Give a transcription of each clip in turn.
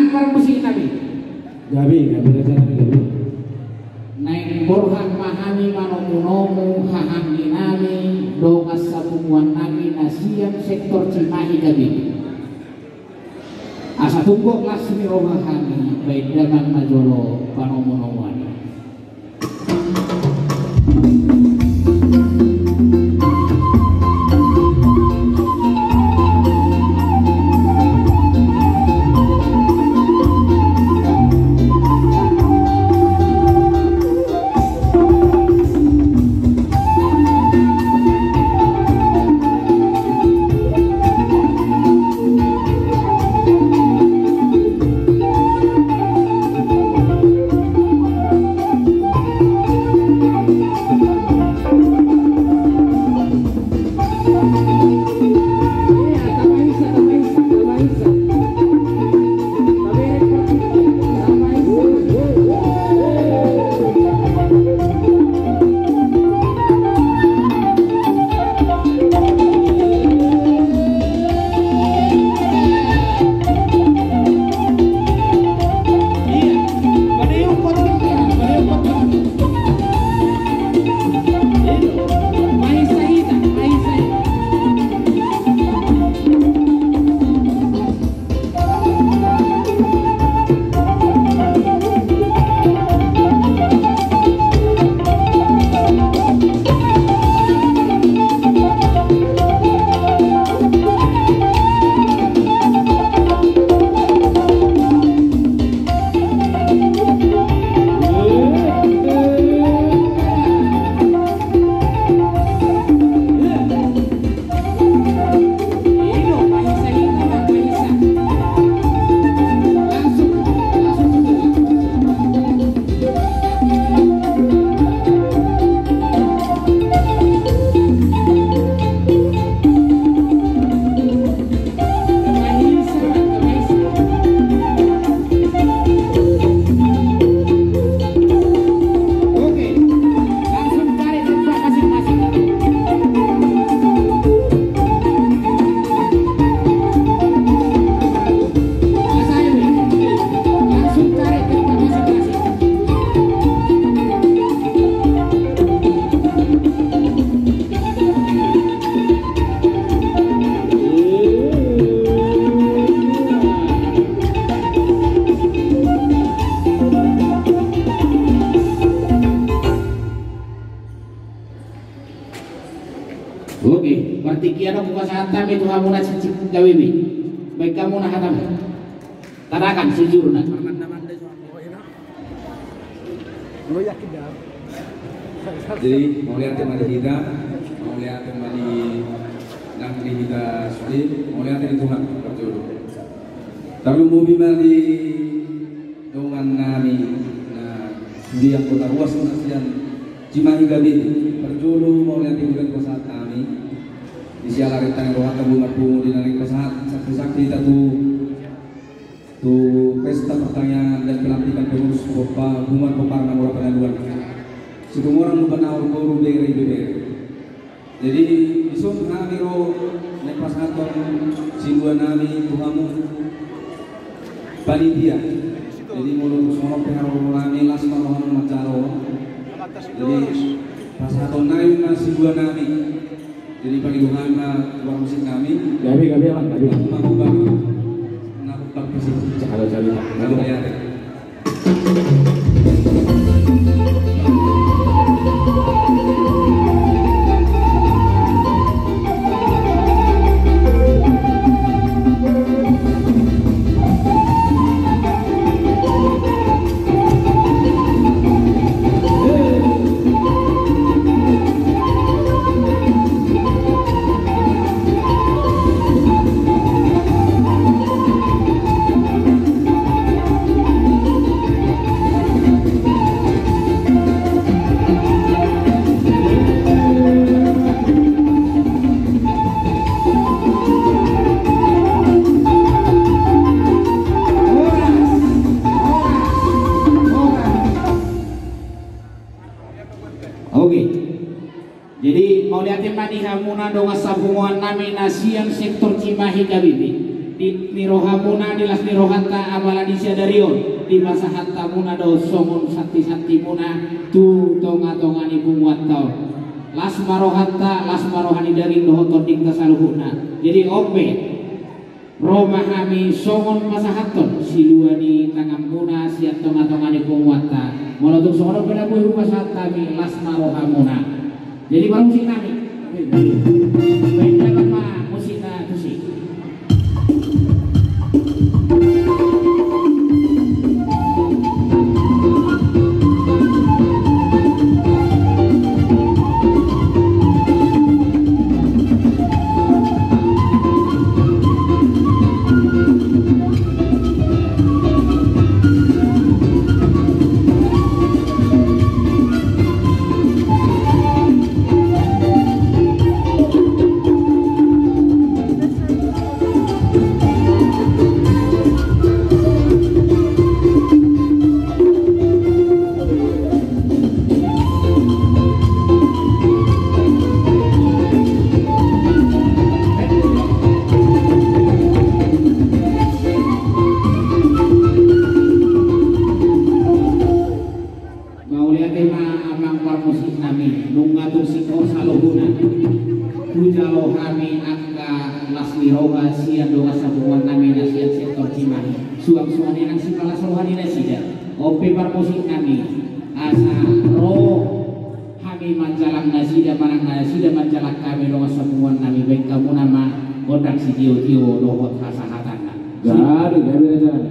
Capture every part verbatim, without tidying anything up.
Parmusik nami. Gabe, gabe, gabe, gabe. Naeng borhat ma hami manomunomu haha ni nami dongan sapunguan nami na sian sektor Cimahi Gabe. Asa tung gok las ni roha hami baen damang na jolo panomunomuan. Oke, partingkian on hupasahat hami tu hamuna sian Cimahi Gabe. Baen hamuna hatamu. Katakan sejujurna. Jadi, mauliate ma di hita, mauliate ma di nang di hita sude, mauliate di Tuhan, parjolo. Tarlumobi ma di dongan nami na sude angkota ruas na sian Cimahi Gabe, parjolo mauliate di Tuhan hupasahat hami. Di siala rentang rohanta boi marpungu di na naeng pasahat saksi-saksi hita tu tu pesta pertangiangan dan pelantikan pengurus Pompa, Hubungan Pomparan Mura Panaluan. Situmorang Lumban Nahor, boru, bere, ibebere. Jadi, dison hami ro naeng pasahathon silua nami tu hamu panitia. Jadi, molo tung songon on pe haroro nami, las ma rohamu manjalo. Jadi, pasahaton nami ma silua nami. Jadi, pangido hami ma tu parmusik nami. Gabe, gabe, Amang, gabe. Aku mampu bangun. Nah, aku bak fisik. Cakalo cari, Pak. Gabe, gabe. Oke. Jadi, mauliate ma di hamuna dongan sapunguan nami na sian sektor Cimahi Gabe. Di, di rohamuna, di las ni rohanta, apala di sadari on, dipasahat hamuna do songon santi-santimuna tu tonga-tonga ni punguanta on. Las ma rohanta, las ma roha ni daging dohot tondingta saluhutna. Jadi on pe, ro ma hami songon pasahathon silua ni tanganmuna sian tonga-tonga ni punguanta. Molo tung songon on pe na boi hupasahat hami, las ma rohamuna. Jadi, parmusik nami. Baen damang ma musikna tusi. Mauliate ma amang parmusik nami, nunga tung singkop saluhutna. Hujalo hami angka las ni roha sian dongan sapunguan nami na sian sektor Cimahi. Suang songon i nang sipalas roha ni nasida. On pe parmusik nami, asa ro hami manjalang nasida, manang nasida manjalang hami dongan sapunguan nami, baen hamuna ma gondang sitio-tio dohot hasahatanna. Jadi, jadi, jadi.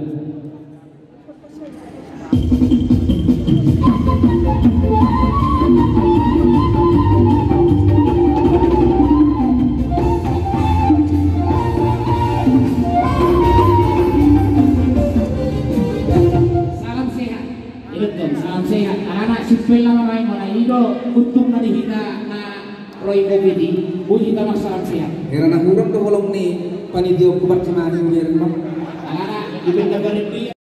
Salam sehat. Ibeton, salam sehat. Alana simpel nama main mana ido, untung na di hita na roi covid i, boi hita marsalam sehat. Hera na hurang do holong ni panitia kubar cemani, hera na. Alana, ibeton na badan dia.